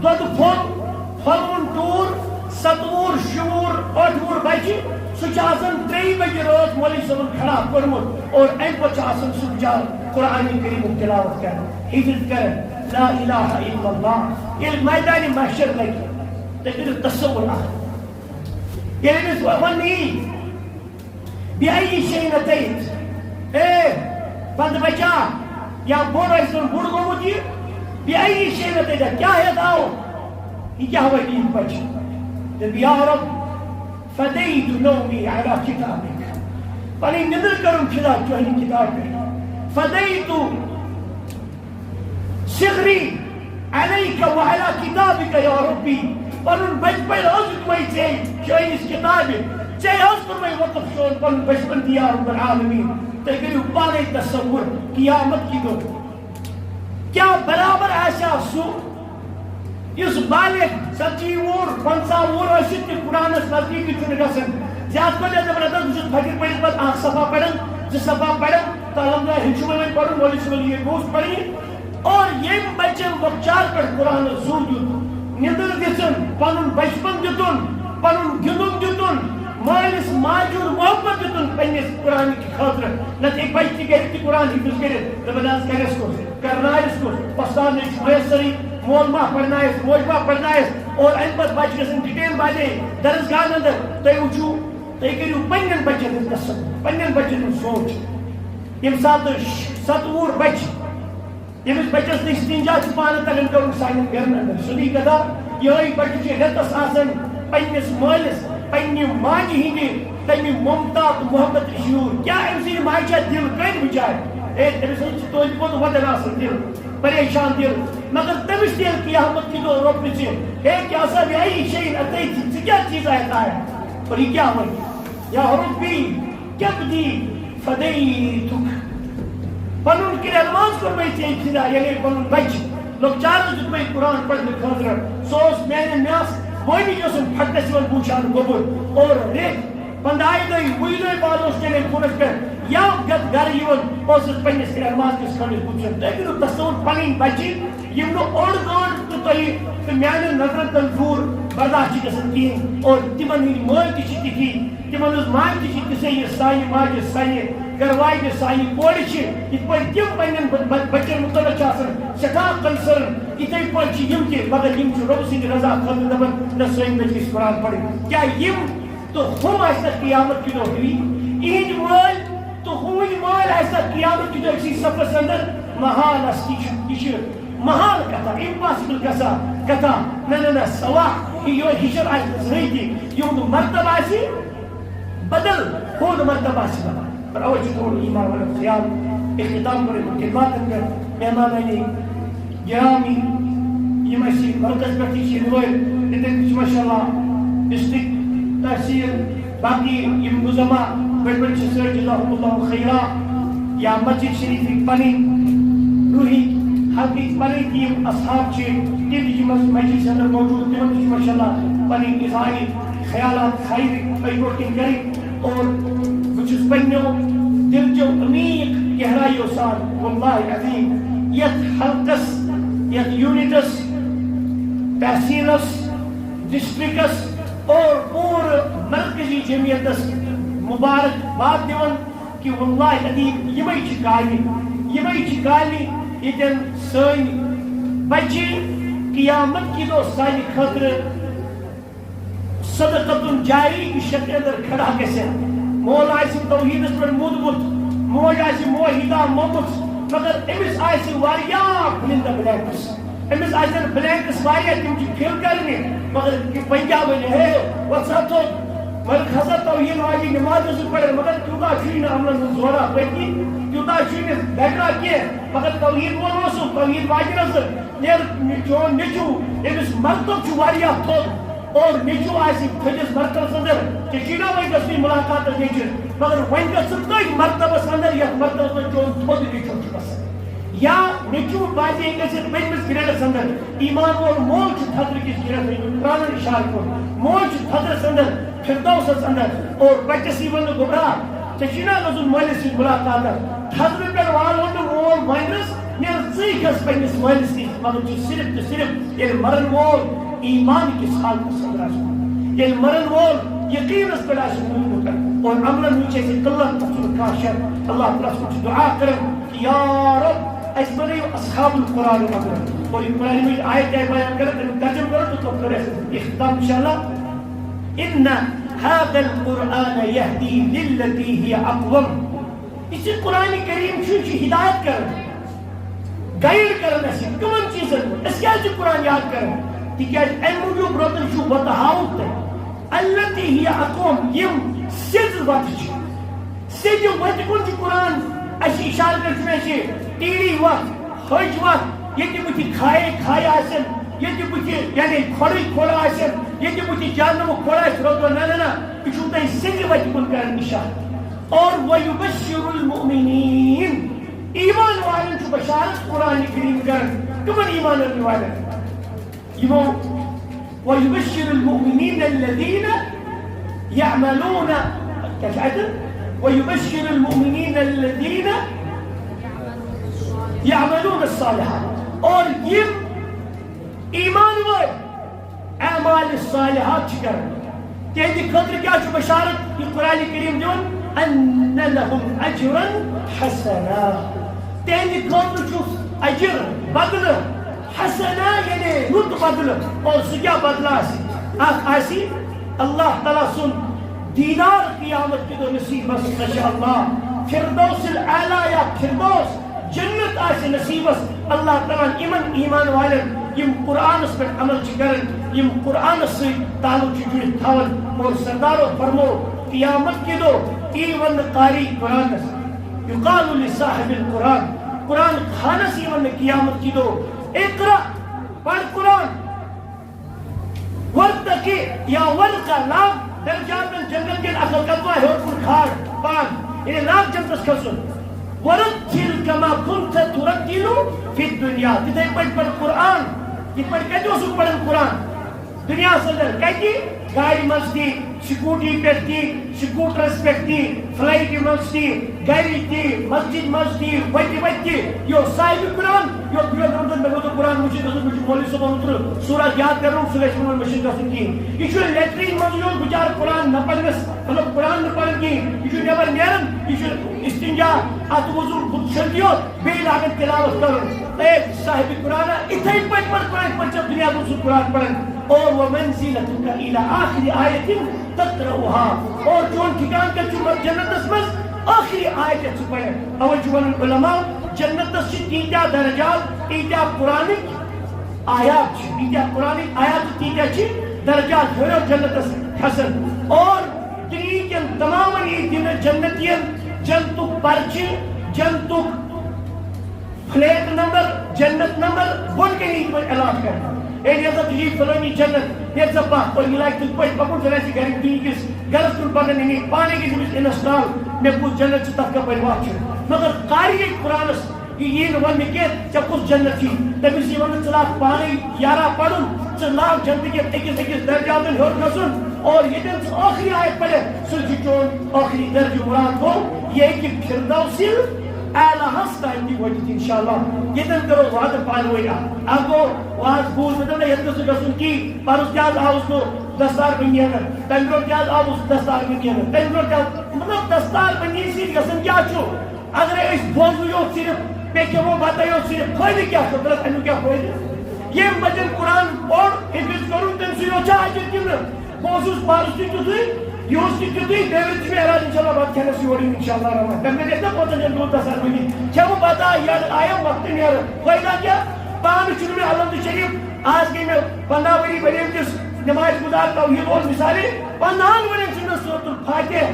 دۄدٕ پھوٚل، پھۄلوُن ٹوٗر، ستوُہُر، شُوُہُر، ٲٹھوُہُر بچہِ، سُہ چھُ آسان ترٛیٚیہِ بجہِ رٲژ مولوی صٲبُن کھڑا کوٚرمُت اور اَمہِ پتہٕ چھُ آسان سُہ بِچارٕ قرآنِ کریٖمُک تلاوت کران، حفظ کران، لا الہ الا اللہ۔ ییٚلہِ میدانِ محشر لگہِ، تُہۍ کٔرِو تصور اکھ۔ ییٚلہِ أمِس وَننہٕ یی، بأي شيء أتيت؟ اے بندٕ بچا، یا بوٚڑ ٲسۍ زن بوٚڑ گوٚمُت یہِ، بأي شيء أتيت؟ کیٛاہ ہٮ۪تھ آو؟ یہِ کیٛاہ وَنہِ یِتھ پٲٹھۍ؟ دوٚپ، یا رب، فديت نومي على كتابك۔ پنٕنۍ نِندٕر کٔرٕم فدا چٲنی کِتابہِ پٮ۪ٹھ۔ فديت صغري عليك وعلى كتابك يا ربي۔ پنُن بچپن حظ دیُتمَے ژےٚ چٲنِس کِتابہِ۔ ژےٚ حظ کوٚرمَے وقف چون پنُن بچپن تہِ یا رب العالمین۔ تُہۍ کٔرِو پانے تصور، قیامت کہِ دۄہ کیٛاہ برابر آسہِ ہا سُہ، یُس بالغ ژتجی وُہُر، پنٛژاہ وُہُر ٲسِتھ تہِ قرآنس نزدیٖک چھُنہٕ گژھان۔ زیادٕ کھۄتہٕ زیادٕ دَپان، اگر بہٕ چھُس فجر پٔرِتھ پتہٕ اکھ صفحہ پران، زٕ صفحہ پران، تہٕ الحمدللہ ہیٚچھُ وۄنۍ وۄنۍ پرُن، مولوی صٲبن یہِ گوٚژھ پرٕنۍ۔ اور ییٚمۍ بچن لۄکچار پٮ۪ٹھ قرآنس زُو دیُت، نیٚدٕر دِژٕن، پنُن بچپن دیُتُن، پنُن گِنٛدُن دیُتُن، مٲلِس ماجہِ ہُنٛد محبت دیُتُن پننِس قرآن کہِ خٲطرٕ، نتہٕ ہیٚکہِ بچہِ تہِ گرِ تہِ قرآن حفظ کٔرِتھ، دپان آز کرٮ۪س کُس، کرنایس کُس، وۄستاد نے چھُ میسرٕے، مول ما پرنایس، موج ما پرنایس، اور امہِ پتہٕ بچہِ گژھن ڈِٹین بانے درسگاہن اندر۔ تُہۍ وٕچھِو، تُہۍ کٔرِو پننٮ۪ن بچن ہُنٛد تصور، پننٮ۪ن بچن ہُنٛد سونچ۔ ییٚمہِ ساتہٕ ستوُہ وُہُر بچہِ، ییٚمِس بچس نہٕ استنجا چھُ پانہٕ تگان کرُن سانٮ۪ن گرن اندر، سیوٚدُے کتھا، یِہوٚے بچہِ چھُ رٮ۪تس آسان پننِس مٲلِس، پننہِ ماجہِ ہٕنٛدِ تمہِ ممتا تہٕ محبت نِش دوٗر۔ کیٛاہ أمۍ سٕنٛدِ ماجہِ چھا دِل کٔنۍ بچارِ؟ ہے، تٔمِس حظ چھُ توتہِ پوٚت وۄدن آسان دِل، پریشان دِل، مگر تٔمِس تہِ ییٚلہِ قیامت کہِ دۄہ رۄب پرژھِ، ہے، کیٛاہ سا بے عیشین اتیتی، ژٕ کیٛاہ چیٖزا ہٮ۪تھ آیا؟ اور یہِ کیٛاہ وَنہِ؟ یا ربی، کبدی فدیتک۔ پنُن کرٛٮ۪ن منٛز کوٚر مےٚ ژےٚ فدا، یعنی پنُن بچہِ۔ لۄکچارس دیُت مےٚ قرآن پرنہٕ خٲطرٕ۔ سُہ اوس میانہِ، مےٚ ٲس وٲنِج ٲسٕم پھٹنس یِوان بوٗچھان گوٚبُر۔ اور رٮ۪تھ پنٛداہہِ دۄہہِ، وُہہِ دۄہہِ بعد اوس ٹیلی فونس پٮ۪ٹھ یا گت گرٕ یِوان، اوسُس پننِس کرٛٮ۪ن ماز کِس کھنڈِس بُتھِ سُنٛد۔ تُہۍ کٔرِو تصور، پنٕنۍ بچہِ، یِم نہٕ اوٚڑ گٲنٛٹہٕ تہِ تۄہہِ تہٕ میانٮ۪ن نظرن تل دوٗر برداشت چھِ گژھان کِہیٖنۍ۔ اور تِمن ہٕنٛدۍ مٲلۍ تہِ چھِ تِتھی، تِمن ہٕنٛز ماجہِ تہِ چھِ تِژھے، یہِ سانہِ ماجہِ، سانہِ گرواجہِ، سانہِ کورِ چھِ، یِتھ پٲٹھۍ تِم پننٮ۪ن ب-، ب-، بچن متعلق چھِ آسان سٮ۪ٹھاہ concern، یِتھے پٲٹھۍ چھِ یِم تہِ، مگر یِم چھِ رۄبہٕ سٕنٛدِ رضا خٲطرٕ دپان، نہ، سٲنۍ بچہِ گژھِ قرآن پرٕنۍ۔ کیٛاہ یِم تہٕ ہُم آسہِ تَتھ قیامت کہِ دۄہ ہِوی، یِہِنٛدۍ مٲلۍ تہٕ ہُہٕنٛدۍ مٲلۍ آسہِ تَتھ قیامت کہِ دۄہ أکسٕے صفس اندر؟ محال آسہِ، یہِ چھُ، یہِ چھُ محال کتھا، impossible کتھا، کتھا۔ نہ، نہ، نہ، سوا، یہِ یِہوٚے ہِشر آسہِ نہٕ زٕہٕنۍ تہِ، یِہُنٛد مرتبہٕ آسہِ بدل، ہُہُنٛد مرتبہٕ آسہِ بدل۔ پر اوے چھُ تھوڑا ایمان والُک خیال۔ اختتام کرو بہٕ خدماتن پٮ۪ٹھ، مہمانان گرامی، یِم اَسہِ مرکز پٮ۪ٹھ تہِ چھِ یِنہٕ وٲلۍ، ییٚتٮ۪ن تہِ چھِ ماشاء اللہ ڈسٹرکٹ تحصیل، باقی یِم نظما بٔڑۍ بٔڑۍ چھِ سٲنۍ، جزاہم اللہ خیرا، یا مسجد شریفٕکۍ پنٕنۍ روحی حلقٕکۍ پنٕنۍ تہِ یِم اصحاب چھِ، تِم تہِ چھِ مس-، مسجد اندر موجود، تِمن تہِ چھِ ماشاء اللہ پنٕنۍ اظہارِ خیالات خیرٕکۍ پٔتۍ برونٛٹھ کِنۍ کرٕنۍ۔ اور بہٕ چھُس پننیو دِل چیو عمیٖق گہرایو سان واللہ عظیٖم یتھ حلقس، یتھ یونٹس، تحصیلس، ڈسٹرکٹس اور پوٗرٕ مرکزی جمعیتس مبارک باد دِوان کہِ واللہ عظیٖم یِمے چھِ کامہِ، یِمے چھِ کامہِ ییٚتٮ۪ن سٲنۍ بچہِ قیامت کہِ دۄہ سانہِ خٲطرٕ صدقتُن جاری کی شکلہِ اندر کھڑا گژھِ۔ مول آسہِ توحیٖدس پٮ۪ٹھ موٗدمُت، موج آسہِ موحدہ مٔمٕژ، مگر أمِس آسہِ واریاہ بلندہ بلینکس۔ أمِس آسن بلینکس واریاہ، تِم چھِ فِل کرنہِ، مگر یہِ وۄنۍ کیٛاہ وَنہِ؟ ہے، وۄتھ سا تھوٚد، وۄنۍ کھسا توحیٖد واجہِ نماز ٲسٕکھ پران، مگر تیوٗتاہ چھُے نہٕ عملن ہُنٛد زورا پٔتۍ کِنۍ، تیوٗتاہ چھُے نہٕ بیٹرا کینٛہہ، مگر توحیٖد وول اوسُکھ، توحیٖد واجہِ نہٕ ٲسٕکھ۔ ییٚلہِ چون نیٚچوٗ، أمِس مکتب چھُ واریاہ تھوٚد، اور نیٚچوٗ آسہِ تھٔدِس مرتبس اندر، ژےٚ چھُے نا وۄنۍ گژھنُے مُلاقاتس نیٚچوِس، مگر وۄنۍ گژھ ژٕ تٔتھۍ مرتبس اندر، یتھ مرتبس منٛز چون تھوٚد نیٚچوٗ چھُ بسان۔ یا نیٚچوٗ باقی گژھِ پٔتمِس گریڈس اندر۔ ایمان وول مول چھُ تھزرٕ کِس گریڈس اندر، پرانن اشارٕ کوٚر، مول چھُ تھزرس اندر، فردوسس اندر، اور بچس یی وننہٕ، گوٚبرا، ژےٚ چھُے نا گژھُن مٲلِس سۭتۍ مُلاقاتس؟ تھزرٕ پٮ۪ٹھ والُن نہٕ مول وۄنرس، نیرٕ ژٕے کھس پننِس مٲلِس نِش، مگر چھُ صرف تہٕ صرف ییٚلہِ مرن وول ایمان کِس حالتس اندر آسہِ، ییٚلہِ مرن وول یقینس پٮ۪ٹھ آسہِ روٗدمُت اور عملن ہُنٛد چھُ اَسہِ قلت، تتھ چھُنہٕ کانٛہہ شک۔ اللہ تعالیٰ ہس کُن چھِ دعا کران کہ یا رب، اَسہِ بنٲیِو اصحاب القرآن عمل۔ اور یہِ قرآن مجید آیت آیہِ بیان کران، تمیُک ترجمہٕ کران تہٕ پتہٕ کرو اَسہِ اختتام انشاءاللہ۔ ان هذا القرآن يهدي للتي هي اقوم۔ یُس یہِ قرآن کریم چھُ، یہِ چھُ ہدایت کران، گائیڈ کران اَسہِ کٕمن چیٖزن منٛز۔ أسۍ کیازِ چھِ قرآن یاد کران؟ تِکیازِ اَمہِ موٗجوٗب رۄبن چھُ وتہٕ ہاوُن تۄہہِ۔ التی ہی اقوم، یِم سیٚد وتہٕ چھِ۔ سیٚدِ وتہِ کُن چھُ قرآن اَسہِ اشارٕ کران، چھُنہٕ اَسہِ ٹیٖڑی وتھ، ۂج وتھ، ییٚتہِ بٕتھِ کھایے کھایہِ آسن، ییٚتہِ بٕتھِ یعنی کھۄڈٕے کھۄڈ آسن، ییٚتہِ بٕتھِ جہنمُک کھۄڈ آسہِ، رۄب دَپان، نہ، نہ، نہ، یہِ چھُو تۄہہِ سیٚدِ وتہِ کُن کران اشارٕ۔ اور وَیُبَشِّرُ الْمُؤْمِنِیٖن، ایمان والٮ۪ن چھُ بشارت قرآن کریم کران۔ کٕمن ایمان والٮ۪ن؟ یِمو، وَیُبَشِّرُ الْمُؤْمِنِیٖنَ الَّذِیٖنَ یَعْمَلُونَ، کیٛاہ چھُ اَتہِ؟ وَیُبَشِّرُ الْمُؤْمِنِیٖنَ الَّذِیٖنَ یَعْمَلُونَ صالحہ، اور یِم ایمان وٲلۍ اعمال صالحات چھِ کران، تِہنٛدِ خٲطرٕ کیٛاہ چھُ بشارت یہِ قرآن کریم دِوان؟ ان لہم اجرا حسنا، تِہنٛدِ خٲطرٕ چھُ اجر، بدلہٕ، حسنا یعنی رُت بدلہٕ۔ اور سُہ کیٛاہ بدلہٕ آسہِ؟ اکھ آسہِ اللہ تعالیٰ سُنٛد دیدار قیامت کہِ دۄہ نصیبس، ماشاء اللہ، فردوس الاعلیٰ یا فردوس جنت آسہِ نصیبس۔ اللہ تعالیٰ ہن یِمن ایمان والٮ۪ن، یِم قرآنس پٮ۪ٹھ عمل چھِ کران، یِم قرآنس سۭتۍ تعلق چھِ جُڑِتھ تھاوان۔ اور سردارو فرمو، قیامت کہِ دۄہ یی وننہٕ قاری قرآنس، یقال لصاحب القرآن، قرآن خانس یی وننہٕ قیامت کہِ دۄہ، اقرا، پر قرآن۔ ورتقی یا ورقہ، لاگ درجاتن جنت کٮ۪ن اصل کتوا ہیوٚر کُن کھار پان، یعنی لاگ جنتس کھسُن۔ ورتل کما کنت ترتل فی الدنیا، تِتھے پٲٹھۍ پَر قرآن، یِتھ پٲٹھۍ کتہِ اوسُکھ پران قرآن دُنیاہس اندر؟ کتہِ؟ گاڑِ منٛز تہِ، سکوٹی پٮ۪ٹھ تہِ، سکوٹرس پٮ۪ٹھ تہِ، فلائٹہِ منٛز تہِ، گرِ تہِ، مسجد منٛز تہِ، وتہِ وتہِ تہِ۔ یہِ اوس صاحب قرآن، یہِ اوس بیٚیہِ ووٚنمُت، مےٚ گوٚژھ قرآن مٔشیٖد گژھُن، مےٚ چھُ مولوی صٲبن اوترٕ سورہ یاد کرُن، سُہ گژھِ وۄنۍ مٔشیٖد گژھُن کِہیٖنۍ۔ یہِ چھُ لیٹرین منٛز یوت بِچارٕ قرآن نہ پرنس، مطلب قرآن نہٕ پران کِہیٖنۍ۔ یہِ چھُ نٮ۪بر نیران، یہِ چھُ استنجا، اتھ وضو بُتھ چھٔلِتھ یوت، بیٚیہِ لاگان تلاوت کرُن۔ اے صاحب قرآن، اِتھے پٲٹھۍ پَر قرآن، یِتھ پٲٹھۍ ژےٚ دُنیا منٛز سُہ قرآن پَران۔ اور ومنزلتک الی آخر آیت تقرؤها۔ اور چون ٹھکان کَتہِ چھُ مَر-، جنتس منٛز؟ ٲخری آیت یَتھ ژٕ پَران۔ اَوَے چھُ وَنان علماء، جنتس چھِ تیٖتیٛاہ درجات، تیٖتیٛاہ قرآنٕکۍ آیات چھِ، تیٖتیٛاہ قرآنٕکۍ آیات تیٖتیٛاہ چھِ درجات ہیوٚر ہیوٚر جنتس کھسان۔ اور دُنیہٕکٮ۪ن تمامن یی دِنہٕ جنتین جنتُک پرچہِ، جنتُک فلیٹ نمبر، جنت نمبر، بۄن کَنہِ یی تِمن الاٹ کرنہٕ۔ اے، ییٚلہِ زَن تُہۍ یِیِو فلٲنی جنت، ییٚلہِ زَن پَتھ، اور یہِ لَگہِ تِتھ پٲٹھۍ پَکُن، زَن آسہِ گَرِ دُنہِکِس گَرَس کُن پَکان، یعنی پانَے گژھِ أمِس انسٹال، مےٚ کُس جنت چھُ، تَتھ کَپٲرۍ وَتھ چھُ۔ مگر قاری قرآنَس یہِ یی نہٕ وَننہٕ کینٛہہ، ژےٚ کُس جنت چھُے؟ تٔمِس یی وَننہٕ، ژٕ لاگ پانَے یارا پَرُن، ژٕ لاگ جنتہٕ کٮ۪ن أکِس أکِس درجاتَن ہیوٚر کھسُن، اور ییٚتٮ۪ن ژٕ ٲخری آیت پَرکھ، سُہ چھُ چون ٲخری درجہٕ۔ مراد گوٚو، یہِ ہیٚکہِ فردوسِ اعلیٰ ہس تام تہِ وٲتِتھ، انشاءاللہ۔ ییٚتٮ۪ن کرو وعدٕ پانہٕ ؤنۍ اکھ۔ اکھ گوٚو، وعظ بوٗز مےٚ، دوٚپ نہ، ییٚتہِ گوٚژھ نہٕ گژھُن کِہیٖنۍ۔ پرُس تہِ حظ آوُس بہٕ دستار بٔنی اَنان، تَمہِ برونٛہہ تہِ حظ آوُس دستار بٔنی اَنان، تَمہِ برونٛہہ تہِ حظ، مطلب، دستار بٔنی سۭتۍ گژھان کیٛاہ چھُ؟ اگرے أسۍ بوزو یوت صرف، بیٚیہِ کھٮ۪مو بتہٕ یوت صرف، فٲیدٕ کیٛاہ چھُ؟ غلط، اَمیُک کیٛاہ فٲیدٕ؟ ییٚمۍ بچن قرآن پوٚر، حفظ کوٚرُن، تٔمۍ سُے یوت چھا اجر کِنہٕ؟ بہٕ اوسُس پانَس تہِ تیُتھُے، یہِ اوس تہِ تیُتھُے، بیٚیہِ ؤرۍ چھُ مےٚ ارادٕ، انشاءاللہ، بتہٕ کھٮ۪نَس یور یُن، انشاءاللہ الرحمن۔ تَمہِ پَتہٕ گژھِ نا پانٛژَن جَن دۄہَن تَسَر وٕنی۔ کھٮ۪مہٕ بَتہٕ، یَنہٕ آیَم وقتہٕ نیرٕ۔ فٲیدٕ کیٛاہ؟ پانہٕ چھُنہٕ مےٚ الحمد شریف، آز گٔے مےٚ پنٛداہ ؤری بَنیمتِس نٮ۪مازِ گُزار، توحیٖد وول مثالے، پنٛداہَن ؤرِین چھُنہٕ مےٚ سورۃ الفاتحہ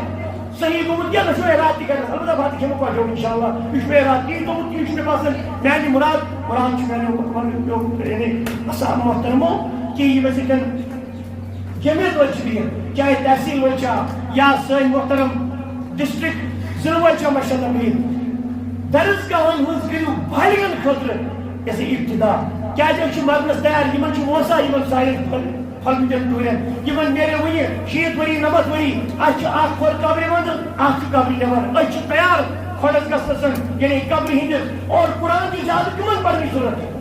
صحیح گوٚمُت کینٛہہ، نہ چھُ مےٚ ارادٕ تہِ کران۔ البتہ بَتہٕ کھٮ۪مہٕ پَتہٕ، انشاءاللہ۔ یہِ چھُ مےٚ ارادٕ، یی گوٚمُت، یہِ چھُ مےٚ باسان، میٛانہِ مُراد، مُراد چھُ میٛانیو، یعنی اَصحاب محترمو، کہِ یہِ وَسہِ کٮ۪ن جمعیت وٲلۍ چھِ بِہِتھ، چاہے تحصیل وٲلۍ چھا یا سٲنۍ محترم ڈسٹرکٹ ضلع وٲلۍ چھا، ماشاءاللہ بِہِتھ۔ درس گاہن ہٕنٛز کٔرِو بالغن خٲطرٕ یہِ ہسا ابتدا۔ کیازِ أسۍ چھِ مرنس تیار، یِمن چھُ ووسا، یِمن سارٮ۪ن پھۄل-، پھۄلمٕتٮ۪ن ٹوٗرٮ۪ن، یِمن نیرِ وُنہِ شیٖتھ ؤری، نَمَتھ ؤری، اَسہِ چھُ اکھ کھۄر قبرِ منٛز، اکھ چھُ قبرِ نٮ۪بر۔ أسۍ چھِ تیار کھۄرس گژھنس، یعنی قبرِ ہٕنٛدِس، اور قرآن چھُ زیادٕ کٕمن پرنٕچ ضروٗرت؟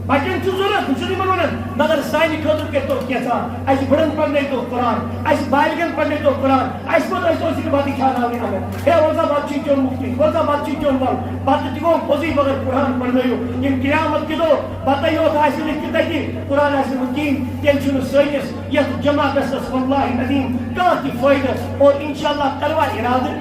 بچن چھُ ضروٗرت، بہٕ چھُس یِمن ونان، مگر سانہِ خٲطرٕ کٔرۍ تو کینٛژھا، اسہِ بڑن پرنٲے تو قرآن، اسہِ بالغن پرنٲے تو قرآن، اسہِ کوٚت ٲسۍ تو صرف بتہٕ کھیاناونہِ انان؟ ہے، وۄنۍ زن بتہٕ چھُے کھیوٚن مُفتٕے، وۄنۍ زن بتہٕ چھُے کھیوٚن ول، بتہٕ تہِ گوٚو پوٚزُے، مگر قرآن پرنٲیِو۔ یِم قیامت کہِ دۄہ بتہٕ یوت آسہِ نہٕ تہِ تتہِ، قرآن آسہِ نہٕ کِہیٖنۍ، تیٚلہِ چھُنہٕ سٲنِس یتھ جمع گژھنس واللہ العظیم کانٛہہ تہِ فٲیدٕ۔ اور انشاءاللہ کروا ارادٕ،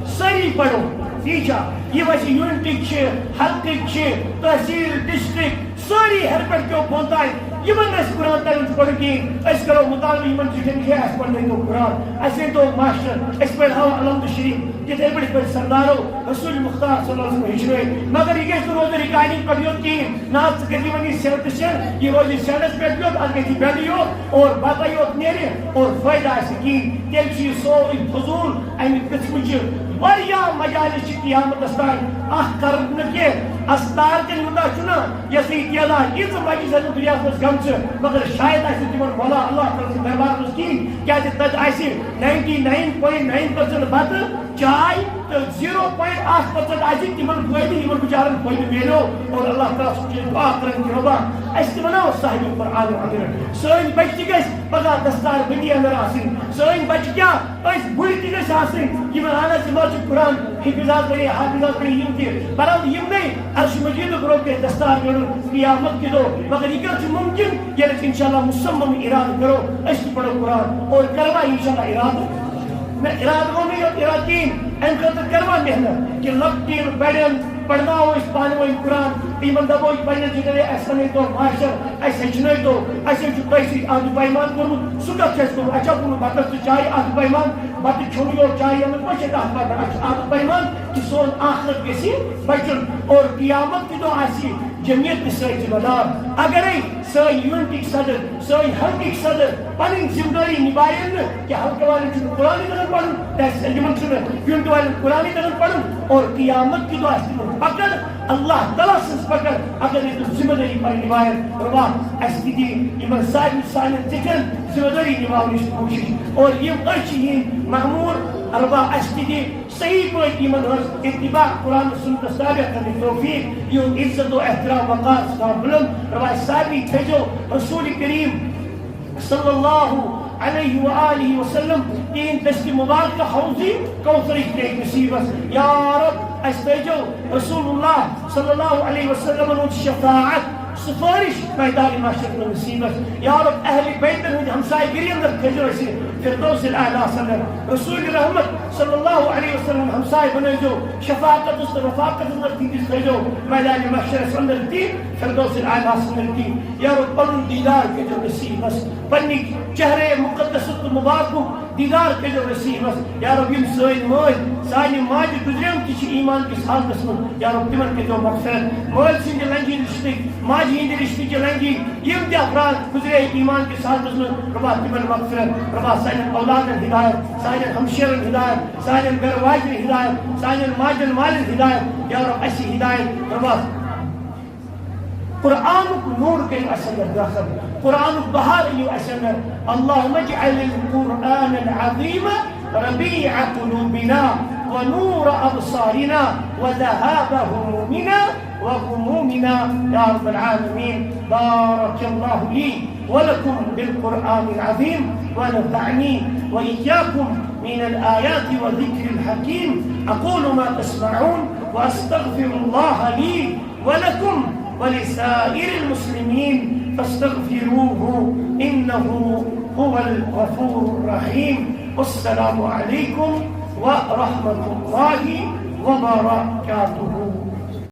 سٲری پرو، ٹھیک چھا؟ یِم اَسہِ یونٹٕکۍ چھِ، حلقٕکۍ چھِ، تحصیل، ڈسٹرکٹ، سٲری ہیٚرِ پٮ۪ٹھ پیوٚو بۄن تام، یِمن نہٕ اَسہِ قرآن تران چھُ پرُن کِہیٖنۍ، أسۍ کرو مطالبہٕ یِمن زِٹھٮ۪ن، ہے، اَسہِ پرنٲیتو قرآن، اَسہِ أنۍتو ماسٹر، أسۍ پرہاو الحمد شریف، تِتھے پٲٹھۍ یِتھ پٲٹھۍ سردارو رسول مختار صلی اللہ علیہ وسلم ہیٚچھنٲے۔ مگر یہِ گژھِ نہٕ روزُن ریکارڈنگ پٮ۪ٹھ یوت کِہیٖنۍ، نہ، ژٕ کٔرۍ زِ وۄنۍ یہِ سیلفس شیر، یہِ روزِ سیلس پٮ۪ٹھ یوت، اَتھ گژھِ یہِ بیٚڈ یوت اور بتہٕ یوت نیرِ اور فٲیدٕ آسہِ کِہیٖنۍ، تیٚلہِ چھُ یہِ سورُے فضوٗل۔ اَمہِ قٕسمٕچہِ واریاہ مجالس چھِ قیامتس تام اکھ کرنہٕ کہِ استار تہِ یوٗتاہ چھُنہٕ، یۄس یہِ تعداد ییٖژٕ مجلس آسن دُنیاہس منٛز گٔمژٕ، مگر شاید آسہِ تِمن ولا اللہ تعالیٰ سٕنٛدِ دربارس منٛز کِہیٖنۍ، کیازِ تتہِ آسہِ ninety nine point nine percent بتہٕ، چاے، تہٕ زیٖرو پوینٹ اکھ پٔرسنٹ آسہِ تِمن فٲیدٕ، یِمن بِچارن فٲیدٕ میلیو۔ اور اللہ تعالیٰ سُنٛد چھِ أسۍ دُعا کران کہِ رۄبا، اَسہِ تہِ بناو صاحب قرآن عامر۔ سٲنۍ بچہِ تہِ گژھِ پگاہ دستار بندی اندر آسٕنۍ۔ سٲنۍ بچہِ کیٛاہ، أسۍ بُرۍ تہِ گژھِ آسٕنۍ۔ یِمن اہن حظ، یِم حظ چھِ قرآن حفظ حظ بنے، حافظ حظ بنے، یِم تہِ۔ بہرحال یِم نٔے عرش مجیدُک رۄب گژھِ دستار میلُن قیامت کہِ دۄہ۔ مگر یہِ کیٛاہ چھُ مُمکِن؟ ییٚلہِ أسۍ انشاءاللہ مصمم ارادٕ کرو، أسۍ تہِ پرو قرآن اور کروا انشاءاللہ ارادٕ۔ مےٚ ارادٕ گوٚو نہٕ یوت ارادٕ کِہیٖنۍ، اَمہِ خٲطرٕ کروا محنت کہِ لۄکٹٮ۪ن بڑٮ۪ن پرناوو أسۍ پانہٕ ؤنۍ قرآن، یِمن دپو أسۍ پننہِ جگہ اَسہِ بنٲیتو ماشٹر، اَسہِ ہیٚچھنٲیتو، اَسہِ حظ چھُ تۄہہِ سۭتۍ عہد و پیمان کوٚرمُت۔ سُہ کتھ چھُ اَسہِ کوٚرمُت؟ اَسہِ چھا کوٚرمُت بتس تہٕ چایہِ عہد و پیمان؟ بتہٕ کھیوٚن یوت، چاے یمن ما چھِ اَسہِ عہد و پیمان؟ اَسہِ چھُ عہد و پیمان کہِ سون آخرت گژھِ بچُن اور قیامت کہِ دۄہ آسہِ جمعیت تہِ سۭتۍ ذمہ دار۔ اگرے سٲنۍ یونٹٕکۍ صدر، سٲنۍ حلقٕکۍ صدر پنٕنۍ ذمہ دٲری نباین نہٕ، کہِ حلقہٕ والٮ۪ن چھُنہٕ قرآنٕے تگان پرُن، تہٕ یِمن چھُنہٕ یونٹ والٮ۪ن قرآنٕے تگان پرُن، اور قیامت کہِ دۄہ آسہِ تِمن پکڑ، اللہ تعالیٰ سٕنٛز پکڑ، اگر نہٕ تِم ذمہ دٲری پنٕنۍ نباین۔ رۄبا، اَسہِ تہِ دِ یِمن سارنٕے سانٮ۪ن زِٹھٮ۪ن ذمہ دٲری نباونٕچ کوٗشِش، اور یِم أسۍ چھِ یِہِنٛدۍ مأموٗر، رۄبا، اَسہِ تہِ دِ صحیح پٲٹھۍ یِمن ہٕنٛز اتباع قرآن و سنتس تابع کرنٕچ توفیق، یِہُنٛد عزت و احترام وقار سلام بلند۔ رۄبا، اَسہِ سارنٕے تھٲیزیو رسول کریم صلی اللہ علیہ و آلہ وسلم تِہِنٛدِ دستِ مبارکہ حوضِ کوثرٕچ ترٛیش نصیبس۔ یا رب، اَسہِ تھٲیزیو رسول اللہ صلی اللہ علیہ وسلم ہُنٛد شفاعت، سفارش میدان محشر منٛز نصیبس۔ یا رب، اہل بیتن ہٕنٛدۍ ہمسایہ گِری اندر تھٲیزیو اَسہِ فردوس الاعلیٰ اندر۔ رسول رحمت صلی اللہ علیہ وسلم ہمسایہ بنٲیزیو، شفاعتس تہٕ رفاقتس اندر تِہنٛدِس تھٲیزیو میدان محشرس اندر تہِ، فردوس الاعلیٰ اندر تہِ۔ یا رب، پنُن دیدار کٔرزیو نصیبس، پننہِ چہرے مقدس تہٕ مبارکُک دیدار کٔرزیو نصیبس۔ یا رب، یِم سٲنۍ مٲلۍ، سانہِ ماجہِ گُزریمتہِ چھِ ایمان کِس حالتس منٛز، یا رب، تِمن کٔرزیو مغفرت۔ مٲلۍ سٕنٛدِ لنجہِ رشتٕکۍ، ماجہِ ہٕنٛدِ رشتہٕ کہِ لنجہِ، یِم تہِ افراد گُزرے ایمان کِس حالتس منٛز، رۄبا، تِمن مغفرت۔ رۄبا، سانٮ۪ن اولادن ہدایت، سانٮ۪ن ہمشیرن ہدایت، سانٮ۪ن گرٕ واجٮ۪ن ہدایت، سانٮ۪ن ماجن مالٮ۪ن ہدایت۔ یا رب، اَسہِ ہدایت۔ رۄبا، قرآنُک نور کٔرِو اَسہِ اندر دٲخل، قرآنُک بہار أنِو اَسہِ اندر۔ اللهم اجعل القرآن العظيم ربيع قلوبنا ونور أبصارنا وذهاب همومنا وغمومنا يا رب العالمين. بارك الله لي ولكم بالقرآن العظيم ونفعني وإياكم من الآيات والذكر الحكيم. أقول ما تسمعون وأستغفر الله لي ولكم ولسائر المسلمين فاستغفروه إنه هو الغفور الرحيم. والسلام عليكم ورحمة الله وبركاته.